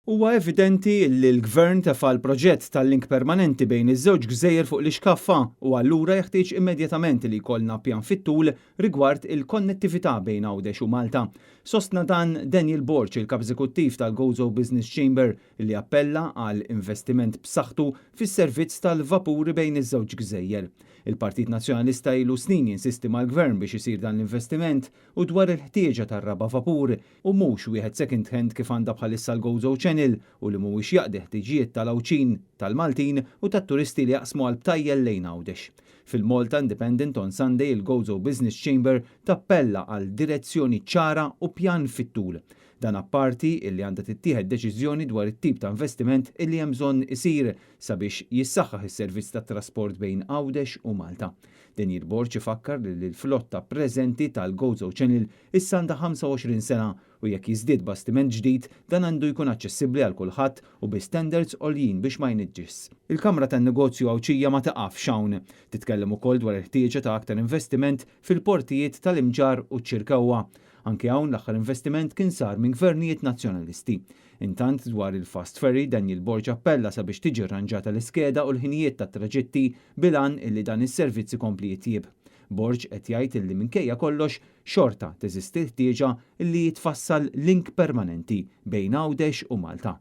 Huwa evidenti li l-Gvern tefa' l-proġett tal-link permanenti bejn iż-żewġ gżejjer fuq l-ixkaffa u allura jeħtieġ immedjatament li jkollna pjan fit-tul rigward il-konnettività bejn Għawdex u Malta. Sostna dan Daniel Borg, il-Kap Eżekuttiv tal-Gozo Business Chamber, li appella għal investiment b'saħħtu fis-servizz tal-vapuri bejn iż-żewġ gżejjer. Il-Partit Nazzjonalista ilu snin jinsisti mal-Gvern biex isir dan l-investiment u dwar il-ħtieġa tar-raba' vapur u mhux wieħed second hand kif għandha bħalissa l-Gozo Channel u li mhuwiex jaqdi ħtiġijiet tal-Għawdxin, tal-Maltin u tat-turisti li jaqsmu għal btajjel lejn Għawdex. Fil-Malta Independent on Sunday il-Gozo Business Chamber tappella għal direzzjoni ċara u pjan fit-tul. Dan apparti illi għandha tittieħed deċiżjoni dwar it-tip ta' investiment illi hemm bżonn isir sabiex jissaħħaħ is-servizz tat-trasport bejn Għawdex u Malta. Daniel Borg ifakkar li l-flotta preżenti tal-Gozo Channel issa għandha 25 sena u jekk jiżdied bastiment ġdid dan għandu jkun aċċessibbli għal kulħadd u bi standards għoljin biex ma jniġġisx. Il-Kamra tan-Negozju Għawdxija ma taqafx hawn. Titkellem ukoll dwar il-ħtieġa ta' aktar investiment fil-portijiet tal-Imġarr u ċ-Ċirkewwa. Anke hawn l-aħħar investiment kien sar minn gvernijiet nazzjonalisti. Intant dwar il-fast ferry Daniel Borg appella sabiex tiġi rranġata l-iskeda u l-ħinijiet tat-traġitti bil-għan illi dan is-servizz ikompli jitjieb. Borg qed jgħid illi minkejja kollox xorta teżisti l-ħtieġa illi jitfassal link permanenti bejn Għawdex u Malta.